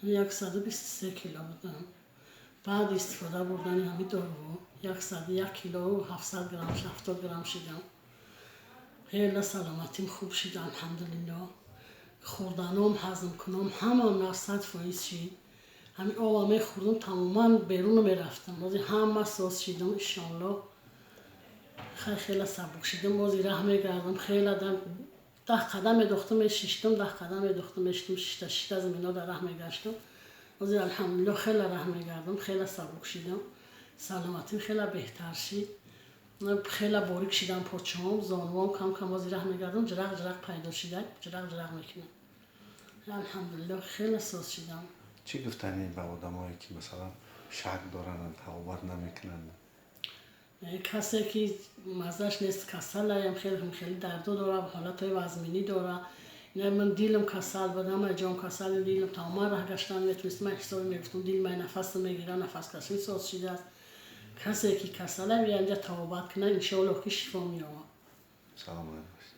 123 кило будам. Баъд истифода бурдани ҳамин доруҳо 101 килову 700 грамм, 70 грамм шидам. Хеле саломатим хуб шид, алҳамдулилло. Хӯрданом, ҳазмкуном ҳама 100% шид. Ҳамин оба мехӯрдум, тамоман берун мерафтам. Бози ҳама соз шидум, иншоалло. Хеле сабук шидум, бози раҳ мегардам, хеле 10 қадам медохтам, мешиштум, 10 қадам медохтам, мешиштум, шишта шишта замино дар раҳ мегаштум. Бози, алҳамдулилло, хеле раҳ мегардам, хеле сабук шидам, саломатим хеле беҳтар шид, хеле борик шидам почаҳом, зонувом кам кам. Бози раҳ мегардам, ҷирақ ҷирақ пайдо шида, ҷирақ ҷирақ мекунам. Алҳамдулилло, хеле соз шидам. Чӣ гуфтанӣ ба одамое, ки, масалан, шак доранд, табобат намекунанд? Касе ки маззаш нест, касалаям, хеле хеле дардо дора, ҳолатҳои вазминӣ дора. Ман дилам касал буд, ҳама ҷом касал, дилам тамоман раҳ гаштан метавонист. Ман ҳисоби мегуфтам, дил май нафасам мегира, нафаскашӣ соз шидааст. Касе ки касала, бия инҷа табобат кунад, иншоаллоҳ, ки шифо меёбад. Саломат бошед.